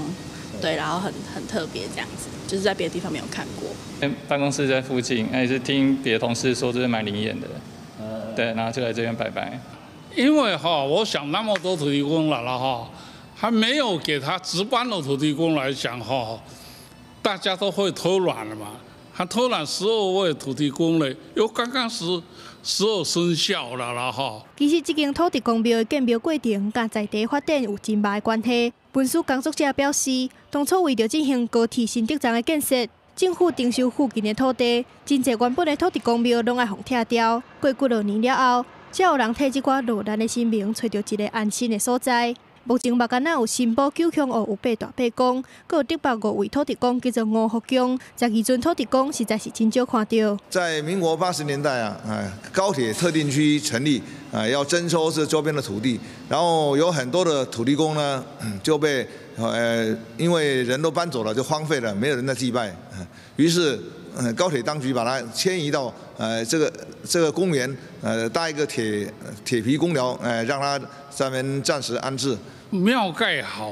對，然後很特別這樣子，就是在別的地方沒有看過。辦公室在附近，也是聽別的同事說這是蠻靈驗的，對，然後就來這邊拜拜。因為哈，我想那麼多土地公來了哈，還沒有給他值班的土地公來講哈，大家都會偷懶了嘛。他偷懶12位土地公嘞，又剛剛是12生肖了啦哈。其實這間土地公廟的建廟過程，佮在地發展有真大的關係。文史工作者表示，當初為著進行高鐵新竹站的建設，政府徵收附近的土地，真濟原本的土地公廟攏愛予拆掉。過幾落年了後，才有人替這寡落難的神明揣著一个安心的所在。目前嘛，敢若有新埔九鄉湖有八大伯公，閣有竹北5位土地公叫做五福宮，12尊土地公實在是真少看著。在民國80年代啊，高鐵特定區成立，啊，要徵收這周邊的土地，然後有很多的土地公呢就被因為人都搬走了，就荒廢了，沒有人在祭拜，於是高鐵當局把它遷移到這個公園，搭一個鐵皮公寮，讓它在那邊暫時安置。廟蓋好，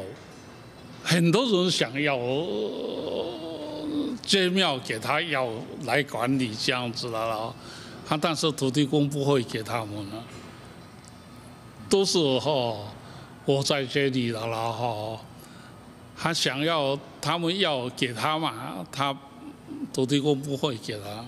很多人想要這廟給他要來管理這樣子的啦，他但是土地公不會給他們了，都是哈我在這裡的啦哈，他想要他們要給他嘛，他土地公不會給他。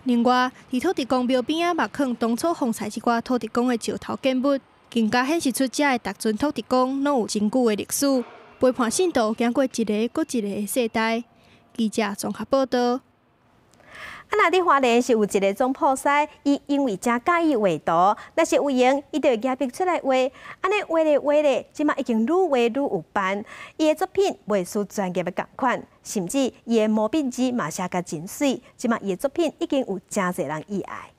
另外，佇土地公廟邊仔嘛，囥當初封採這寡土地公的石頭建物。更加顯示出遮的逐尊土地公攏有真久的歷史，陪伴信徒行過一个閣一个的世代。記者綜合報導。啊，若佇花蓮是有一个總鋪師，伊因為誠佮意畫圖，若是有閒，伊就會舉筆出來畫。按呢畫咧畫咧，這馬已經愈畫愈有範。伊的作品袂輸專業的仝款，甚至伊的毛筆字嘛寫甲真媠。這馬伊的作品已經有誠濟人喜愛。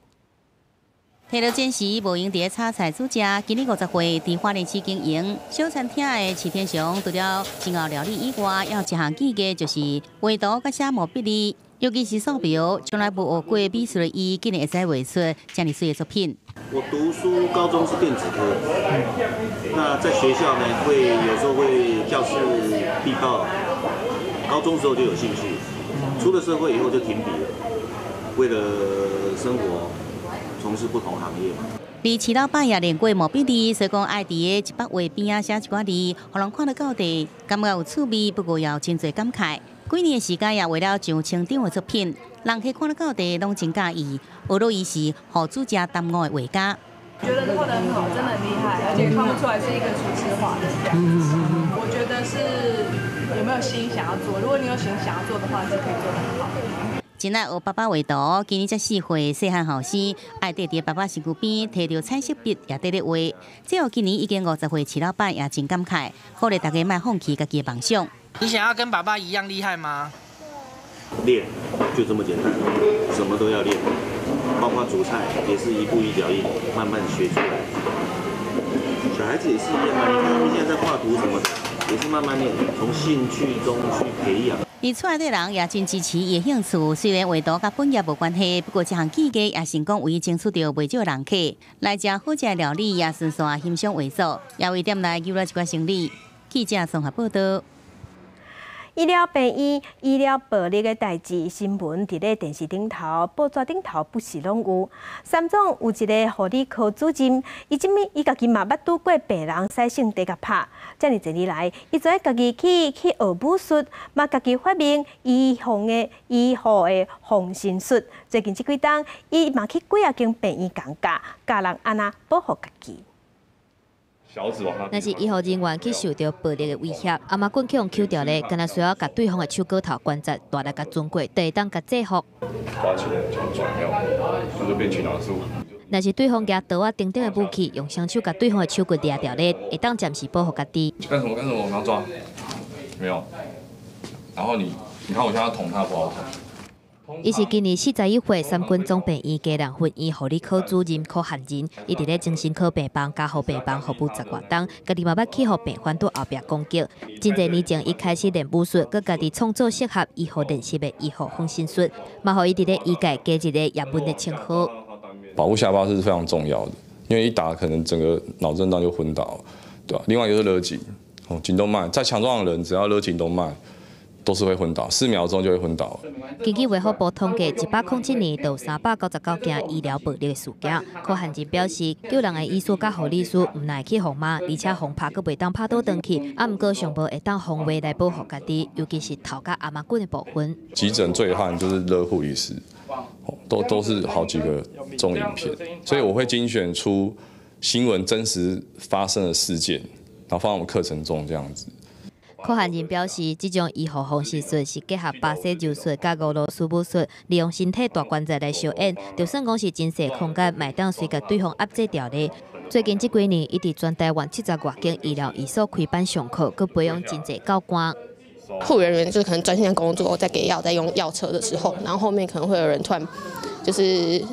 提到戰時無閒佇咧炒菜煮食，今年50歲，佇花蓮市經營小餐廳的徐天祥，除了真𠢕料理以外，還有一項技藝就是畫圖佮寫毛筆字，尤其是素描，從來無學過美術的伊，竟然會使畫出遮爾媠的作品。我讀書高中是電子科，那在學校呢，會有時候會教室壁報，高中時候就有興趣，出了社會以後就停筆了，為了生活。從事不同行業嘛。而徐老闆也練過毛筆字，所以講愛佇咧一幅畫邊仔寫一寡字，予人看得到底，感覺有趣味，不過也有真濟感慨。幾年的時間也畫了上千張的作品，人客看得到底攏真佮意。學了伊是予煮食耽誤的畫家。覺得畫得很好，真的很厲害，而且看不出來是一個廚師畫的這樣子。我覺得是有沒有心想要做，如果你有心想要做的話，是可以做得很好。真愛學爸爸畫圖，今年才4歲，細漢後生，愛綴佇爸爸身軀邊，提著彩色筆也綴咧畫。這予今年已經50歲，徐老闆也真感慨，鼓勵大家莫放棄家己的夢想。你想要跟爸爸一樣厲害嗎？練，就這麼簡單，什麼都要練，包括煮菜也是一步一腳印，慢慢學出來。小孩子也是一樣啊，你看他們現在在畫圖什麼的，也是慢慢練，從興趣中去培養。而厝內底人也真支持伊的興趣，雖然畫圖佮本業無關係，不過這項技藝也成功為伊爭取著袂少人客來食好食的料理，也順紲欣賞畫作，也為店內留了一寡生意。記者綜合報導。醫療病院、醫療暴力的代誌新聞，佇咧電視頂頭、報紙頂頭不時攏有。三總有一个護理科主任，伊這物伊家己嘛捌拄過病人使性地共拍，遮爾濟年來，伊就愛家己去學武術，嘛家己發明醫護的防身術。最近這幾冬，伊嘛去幾仔間病院共教，教人按怎保護家己。若是醫護人員去受著暴力的威脅，頷仔棍去予抾著咧，敢若需要共對方的手指頭關節大力共鑽過，就會當共制服。抓起來就轉掉，就是變擒拿術。若是對方舉刀仔等等的武器，用雙手共對方的手骨掠著咧，會當暫時保護家己。幹什麼？幹什麼？我剛抓，沒有。然後你看我現在要捅他，不好捅。伊是今年41歲，三軍總病院基隆分院護理科主任柯漢仁，伊佇咧精神科病房加護病房服務10外冬，家己嘛捌去予病患佇後壁攻擊。真濟年前，伊開始練武術，閣家己創造適合醫護練習的醫護防身術，嘛予伊佇咧醫界加一個葉問的稱號。保護下巴是非常重要的，因為一打可能整個腦震盪就昏倒，對吧？另外一個是勒頸，哦，頸動脈再強壯的人，只要勒頸動脈，都是會昏倒，4秒鐘就會昏倒。根據衛福部統計，107年就有399件醫療暴力的事件。柯漢仁表示，救人的醫師佮護理師毋但會去予罵，而且予拍閣袂當拍倒轉去。啊，毋過上無會當防話來保護家己，尤其是頭佮頷頸的部分。急診醉漢就是勒護理師，都是好幾個種影片，所以我會精選出新聞真實發生的事件，然後放在我們課程中這樣子。柯漢仁表示，這種醫護防身術是結合巴西柔術佮俄羅斯武術，利用身體大關節來相演，就算講是真細空間，嘛會當隨共對方壓制牢咧。最近這幾年，伊佇全台灣70外間醫療院所開班上課，閣培養真濟教官。護理人員就是可能專心在工作，在給藥、在用藥車的時候，然後後面可能會有人突然就是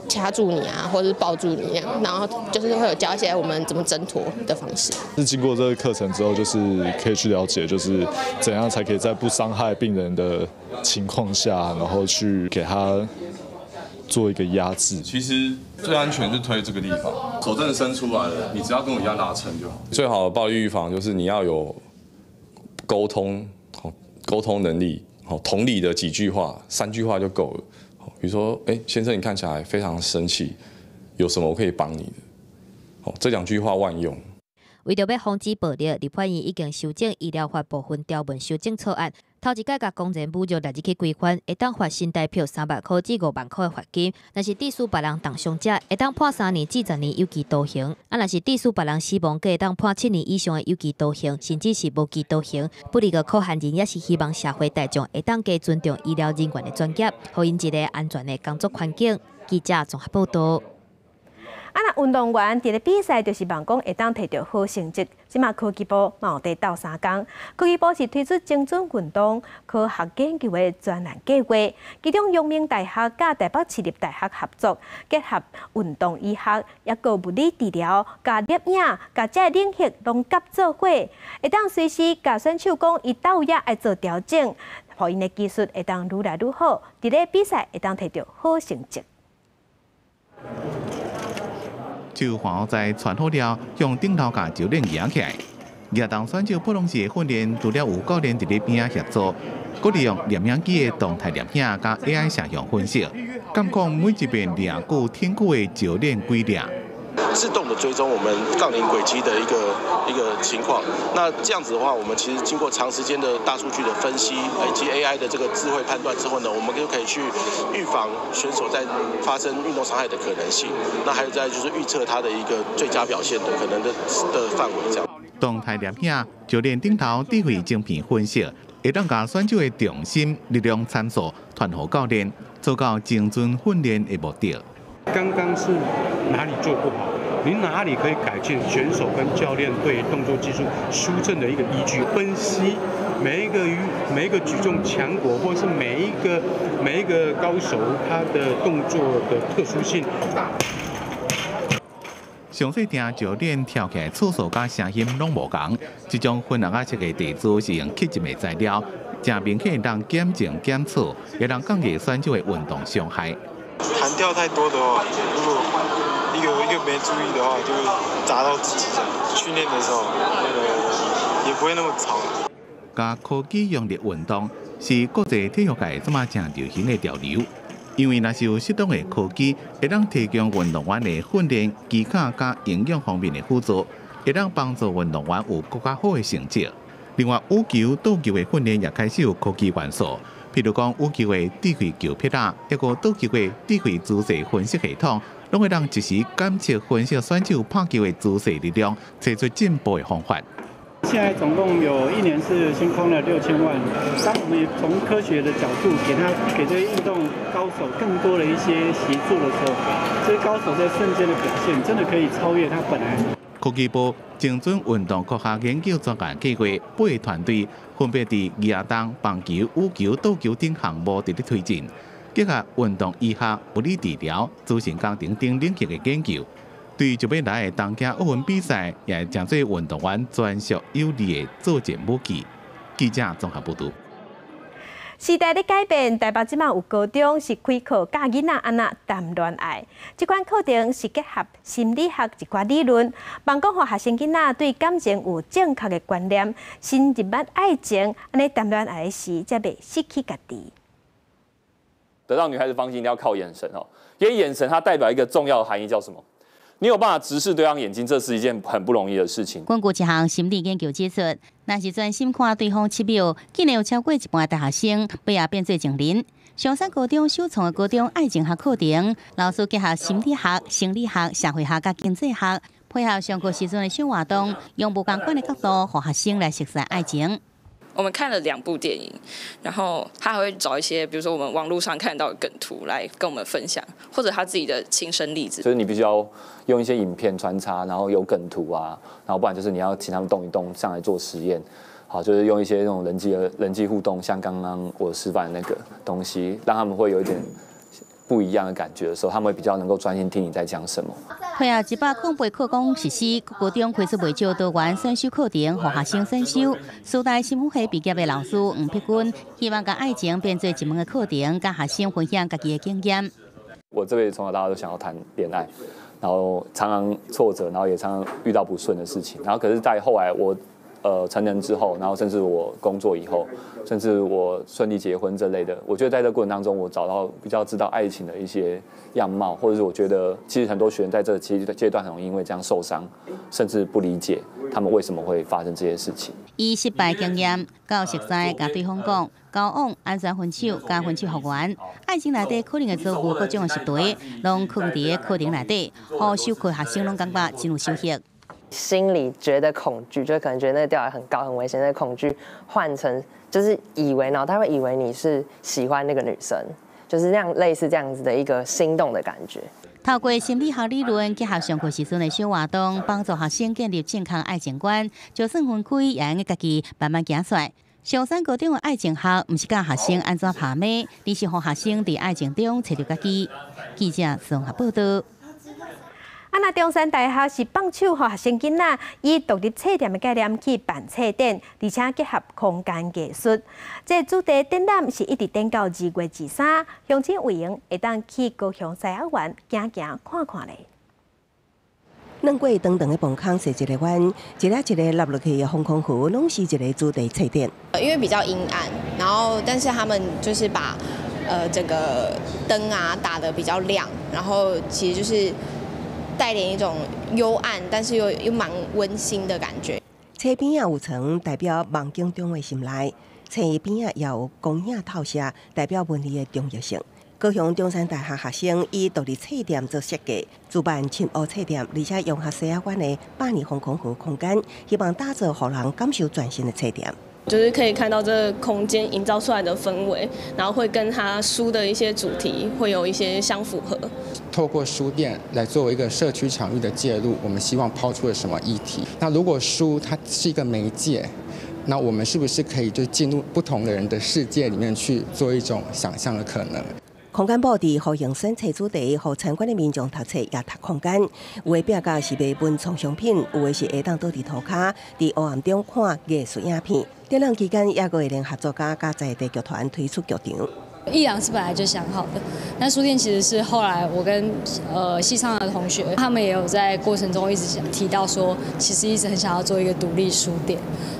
掐住你啊，或者是抱住你那樣，然後就是會有教一些我們怎麼掙脫的方式。是經過這個課程之後，就是可以去了解，就是怎樣才可以在不傷害病人的情況下，然後去給他做一個壓制。其實最安全是推這個地方，手真的伸出來了，你只要跟我一樣拉撐就好。最好的暴力預防就是你要有溝通。溝通能力，好，同理的幾句話，3句話就夠了。比如說，欸，先生，你看起來非常生氣，有什麼我可以幫你的？好，這2句話萬用。為著欲防止暴力，立法院已經修正醫療法部分條文修正草案，頭一擺共公然侮辱列入去規範，會當罰新台票3萬箍至5萬箍的罰金。若是致使別人重傷者，會當判3年至10年有期徒刑；啊，若是致使別人死亡，閣會當判7年以上的有期徒刑，甚至是無期徒刑。不過，柯漢仁也是希望社會大眾會當加尊重醫療人員的專業，予𪜶一个安全的工作環境。記者綜合報道。啊，若運動員佇咧比賽，就是望講會當摕著好成績。這馬科技部嘛有佇鬥相共，科技部是推出精準運動科學研究的專案計劃，其中陽明大學佮台北市立大學合作，結合運動醫學，抑閣物理治療、佮攝影、佮這個領域攏合做伙，會當隨時共選手講伊佗位愛做調整，予𪜶的技術會當愈來愈好，佇咧比賽會當摕著好成績。就華在傳好了，向頂頭共教練舉起來。舉重選手普通時的訓練，除了有教練佇咧邊仔協助，閣利用攝影機的動態攝影佮 AI 攝像分析，監控每一遍掠舉挺舉的教練規律。自動的追蹤我們槓鈴軌跡的一個情況。那這樣子的話，我們其實經過長時間的大數據的分析以及 AI 的這個智慧判斷之後呢，我們就可以去預防選手在發生運動傷害的可能性。那還有再就是預測他的一個最佳表現的可能的範圍。這樣。動態攝影教練頂頭智慧晶片分析，會當共選手的重心、力量參數傳予教練，做到精準訓練的目的。剛剛是哪裡做不好？你哪裡可以改進？選手跟教練對動作技術修正的一個依據，分析每一個舉重強國，或是每一個高手他的動作的特殊性。上細聽教練跳起來次數佮聲音攏無仝，這種分紅仔色的地珠是用吸塵的材料，誠明顯當減重減速，會當降低選手的運動傷害。彈跳太多的話，如果一個一個沒注意的話，就會砸到自己。訓練的時候，那個也不會那麼吵。共科技融入運動是國際體育界這馬誠流行的潮流，因為若是有適當的科技，會當提供運動員的訓練技巧佮營養方面的輔助，會當幫助運動員有閣較好的成績。另外，羽球、桌球的訓練也開始有科技元素。譬如講，羽球的智慧球拍仔，抑閣桌球的智慧姿勢分析系統，攏會當即時監測分析選手拍球的姿勢力量，提出進步的方法。現在總共有一年是先框了6000萬。當我們從科學的角度給這些運動高手更多的一些協助的時候，這些高手在瞬間的表現，真的可以超越他本來。科技部精準運動科學研究專案計劃8個團隊分別佇舉重、棒球、羽球、桌球等項目佇咧推進，結合運動醫學、物理治療、資訊工程等領域的研究，對就欲來的東京奧運比賽，也會成做運動員專屬有利的作戰武器。記者綜合報導。時代咧改變，台北這馬有高中是開課教囡仔按怎談戀愛。這款課程是結合心理學一寡理論，望講予學生囡仔對感情有正確的觀念，深入捌愛情，按呢談戀愛時才袂失去家己。得到女孩子芳心一定要靠眼神哦，因為眼神它代表一個重要的含義，叫什麼？你有辦法直視對方眼睛，這是一件很不容易的事情。根據一項心理研究指出，若是專心看對方7秒，竟然有超過一半大學生尾仔變做情人。松山高中首創的高中愛情學課程，老師結合心理學、生理學、社會學佮經濟學，配合上課時陣的小活動，用無仝款的角度，予學生來熟悉愛情。我們看了兩部電影，然後他還會找一些，比如說我們網絡上看到的梗圖來跟我們分享，或者他自己的親身例子。就是你必須要用一些影片穿插，然後有梗圖啊，然後不然就是你要請他們動一動上來做實驗，好，就是用一些那種人際互動，像剛剛我示範的那個東西，讓他們會有一點不一樣的感覺的時候，他們會比較能夠專心聽你在講什麼。配合108課綱實施，高中開出袂少多元選修課程，予學生選修。師大心理系畢業的老師黃碧君，希望將愛情變做一門的課程，佮學生分享家己的經驗。我這輩子從小到大都想要談戀愛，然後常常挫折，然後也常常遇到不順的事情，然後可是，在後來我成人之後，然後甚至我工作以後，甚至我順利結婚這類的，我覺得在這個過程當中，我找到比較知道愛情的一些樣貌，或者是我覺得其實很多學員在這個階段很容易因為這樣受傷，甚至不理解他們為什麼會發生這些事情。以失敗經驗到熟似共對方講，交往、安全分手、佮分手復原，愛情內底可能會遭遇各種的失敗，攏囥佇個課程內底，予授課學生攏感覺真有收穫。心裡覺得恐懼，就可能覺得那個吊崖很高很危險，那個恐懼換成就是以為腦袋會以為你是喜歡那個女生，就是那樣類似這樣子的一個心動的感覺。透過心理學理論結合上課時陣的小活動，幫助學生建立正確愛情觀，就算分開，也會用家己慢慢行出來。松山高中的愛情學，毋是教學生按怎拍馬，而是予學生佇愛情中揣著家己。記者綜合報導。啊，若中山大學是放手予學生囡仔以獨立冊店的概念去辦冊展，而且結合空間藝術。這個主題展覽是一直展到2月23，鄉親有閒會當去高雄西仔灣行行看看咧。兩過長長的磅空踅一个彎，一个一个納落去的防空壕，攏是一个主題冊店。因為比較陰暗，然後但是他們就是把整個燈啊打得比較亮，然後其實就是帶點一種幽暗，但是又蠻溫馨的感覺。冊邊仔有床，代表夢境中的心內；冊邊仔也有光影透射，代表文字的重要性。高雄中山大學學生以獨立冊店做設計，主辦深烏冊店，而且融合西仔灣的百年防空壕空間，希望打造予人感受全新的冊店。就是可以看到這個空間營造出來的氛圍，然後會跟他書的一些主題會有一些相符合。透過書店來作為一個社區場域的介入，我們希望拋出了什麼議題？那如果書它是一個媒介，那我們是不是可以就進入不同的人的世界裡面去做一種想象的可能？空間布置予用選冊主題，予參觀的民眾讀冊也讀空間。有的壁角是賣文創商品，有的是會當倒佇塗跤，佇黑暗中看藝術影片。展覽期間，也閣會聯合作家佮在地劇團推出劇場。藝廊是本來就想好的，那書店其實是後來我跟系上的同學，他們也有在過程中一直想提到說，其實一直很想要做一個獨立書店。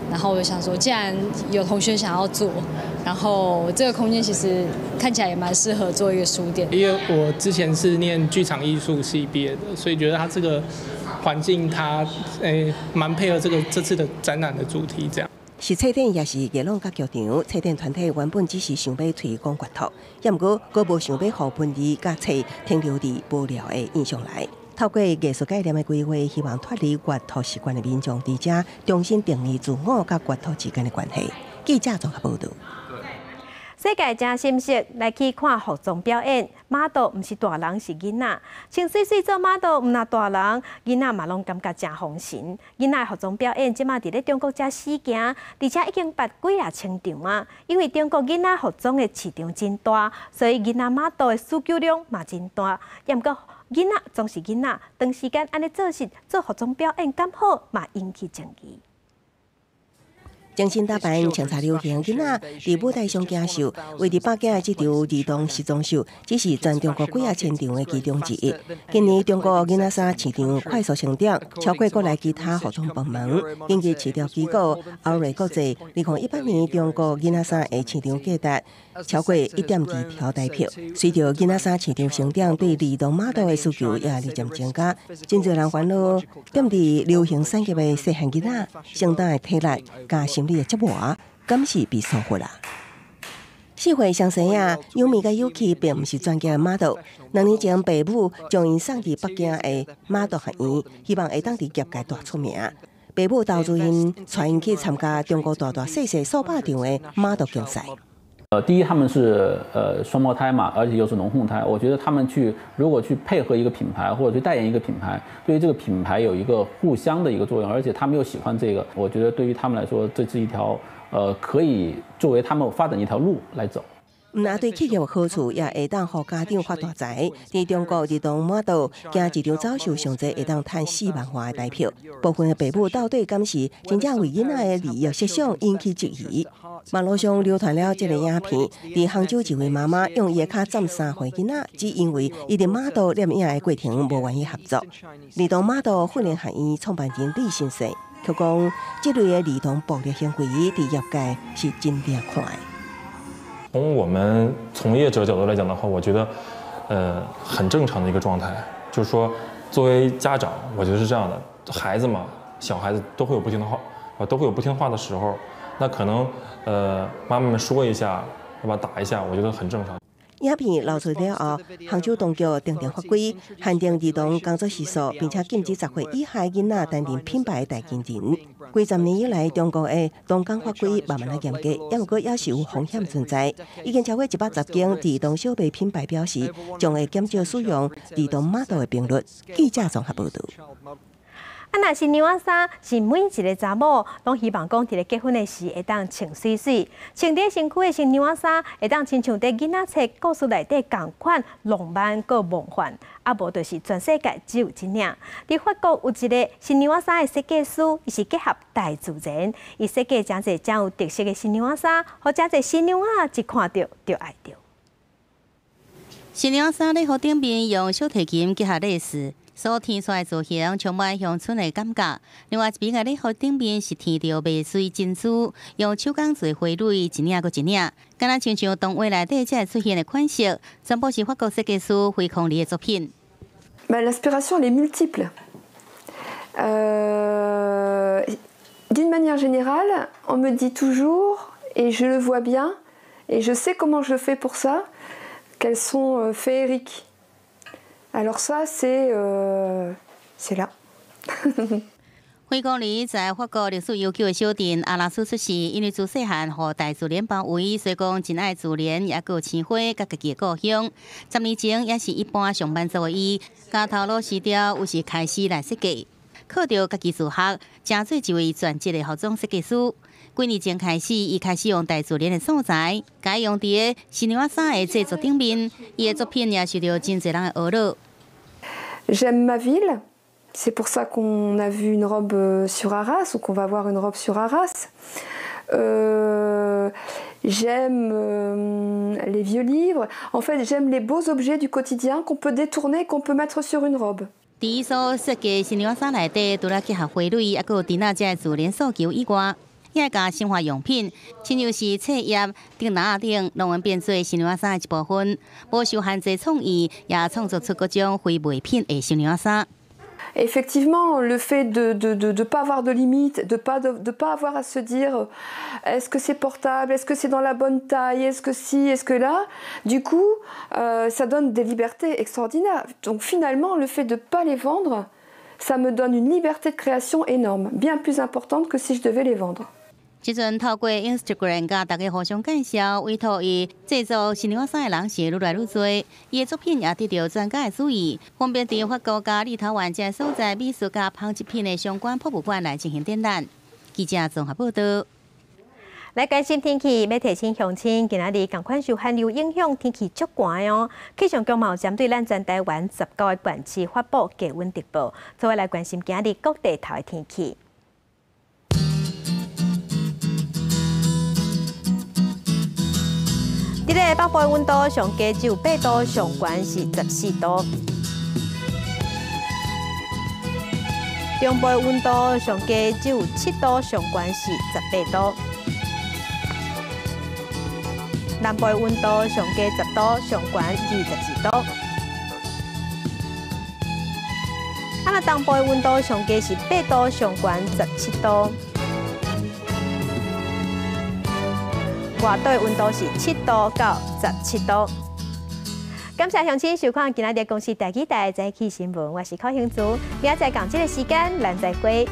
然後我就想說，既然有同學想要做，然後這個空間其實看起來也蠻適合做一個書店。因為我之前是念劇場藝術系畢業的，所以覺得它這個環境它蠻配合這次的展覽的主題這樣。是冊店，也是藝廊佮劇場。冊店團體原本只是想欲推廣閱讀，也毋過閣無想欲予文字佮冊停留佇無聊的印象內。透過藝術概念的規劃，希望脫離閱讀習慣的民眾，佇遮重新定義自我佮閱讀之間的關係。記者綜合報導。世界誠心適來去看服裝表演，馬道毋是大人是囡仔，穿媠媠做馬道，毋若大人，囡仔嘛攏感覺誠風神。囡仔服裝表演這馬佇咧中國遮四行，而且已經辦幾若千場啊。因為中國囡仔服裝的市場真大，所以囡仔馬道的需求量嘛真大。也毋過囡仔總是囡仔，長時間按呢做事做服裝表演敢好，嘛引起爭議。精心打扮、穿插流行囡仔，佇舞台上行秀。位佇北京的這場兒童時裝秀，只是全中國幾仔千場的其中之一。今年中國囡仔衫市場快速成長，超過國內其他服裝部門。根據市調機構歐瑞國際，2018年中國囡仔衫的市場價值超過1.2兆台票。隨著囡仔衫市場成長，對兒童碼頭的需求也日漸增加。真濟人煩惱，踮佇流行產業的細漢囡仔，相當的體力佮心理的折磨，敢是被疏忽啦？4歲雙生仔，有名佮有趣，並毋是專業的 model。2年前，爸母將𪜶送去北京的 model 學院，希望會當佇業界大出名。爸母投資𪜶，帶𪜶去參加中國大大細細數百場的 model 競賽。第一，他們是雙胞胎嘛，而且又是龍鳳胎，我覺得他們去如果去配合一個品牌或者去代言一個品牌，對於這個品牌有一個互相的一個作用，而且他們又喜歡這個，我覺得對於他們來說，這是一條可以作為他們發展一條路來走。毋但對企業有好處，也會當予家長發大財。佇中國兒童模特行一場走秀，上濟會當趁4萬外的台票。部分的爸母到底敢是真正為囡仔的利益設想，引起質疑。網路上流傳了這个影片，佇杭州一位媽媽用伊的跤斬3歲囡仔，只因為伊佇碼頭攝影的過程無願意合作。兒童碼頭訓練學院創辦人李新生，卻講，這類的兒童暴力行為佇業界是真定看的。從我們從業者角度來講的話，我覺得，很正常的一個狀態。就是說，作為家長，我覺得是這樣的，孩子嘛，小孩子都會有不聽的話，啊，都會有不聽話的時候，那可能，媽媽們說一下，是吧，打一下，我覺得很正常。影片流出了後，杭州當局訂定法規，限定兒童工作時數，並且禁止10歲以下囡仔擔任品牌代言人。幾十年以來，中國的童工法規慢慢仔嚴格，猶毋過猶是有風險存在。已經超過110間兒童小賣品牌表示，將會減少使用兒童碼頭的頻率。記者綜合報導。啊，若新娘仔衫是每一个查某攏希望講，佇咧結婚的時會當穿媠媠，穿佇身軀的新娘仔衫會當親像佇囡仔冊故事內底仝款浪漫閣夢幻，啊無就是全世界只有這領。佇法國有一个新娘仔衫的設計師，伊是結合大自然，伊設計誠濟誠有特色的新娘仔衫，予誠濟新娘仔一看著就愛著。新娘衫禮服頂面用小提琴結合蕾絲。所添出來造型充滿鄉村的感覺。另外一邊的禮服頂面是添著麥穗珍珠，用手工做花蕊，一領閣一領，敢若親像動畫內底才會出現的款式，全部是法國設計師惠康里的作品。 L'inspiration, elle est multiple. D'une manière générale, on me dit toujours, et je le vois bien, et je sais comment je fais pour ça, qu'elles sont féeriques. Alors ça, c'est là. 惠光里在法國歷史悠久的小鎮阿拉斯出世，因為自細漢予大自然包圍，所以講真愛自然，也閣有鮮花佮家己的故鄉。10年前，猶是一般上班族的伊，共頭路辭掉，於是開始來設計，靠著家己自學，成做一位全職的服裝設計師。幾年前開始，伊開始用大自然的素材，改用佇个新娘仔衫的製作頂面，伊的作品也受著真濟人的呵咾。 J'aime ma ville. C'est pour ça qu'on a vu une robe sur Arras ou qu'on va voir une robe sur Arras. J'aime les vieux livres. En fait, j'aime les beaux objets du quotidien qu'on peut détourner, qu'on peut mettre sur une robe. 佇伊所設計新娘衫內底，除了結合花蕊，猶閣有甜仔這个自然訴求以外，也會共生活用品，親像是冊頁、竹籃仔等，攏會變做新娘衫的一部分。無受限制創意，也創作出各種非賣品的新娘衫。 Effectivement, le fait de ne pas avoir de limites, de pas avoir à se dire est-ce que c'est portable, est-ce que c'est dans la bonne taille, est-ce que ci, est-ce que là, du coup, ça donne des libertés extraordinaires. Donc finalement, le fait de ne pas les vendre, ça me donne une liberté de création énorme, bien plus importante que si je devais les vendre. 這陣透過 Instagram 共大家互相介紹，委託伊製作新娘衫的人是愈來愈多，伊的作品也得著專家的注意，分別佇法國佮立陶宛這所在美術佮紡織品的相關博物館來進行展覽。記者綜合報道。來關心天氣，欲提醒鄉親，今仔日仝款受寒流影響，天氣足寒哦。氣象局嘛有針對咱全台灣19个縣市發布低溫特報，做伙來關心今仔日各地頭的天氣。佇咧北部的溫度上低只有8度，上懸是14度。中部的溫度上低只有7度，上懸是18度。南部的溫度上低10度，上懸22度。啊，若東部的溫度上低是8度，上懸17度。外島的溫度是7度到17度。感謝鄉親收看今仔日公視第幾台早起新聞，我是柯興竹，明仔載仝這个時間，咱再會。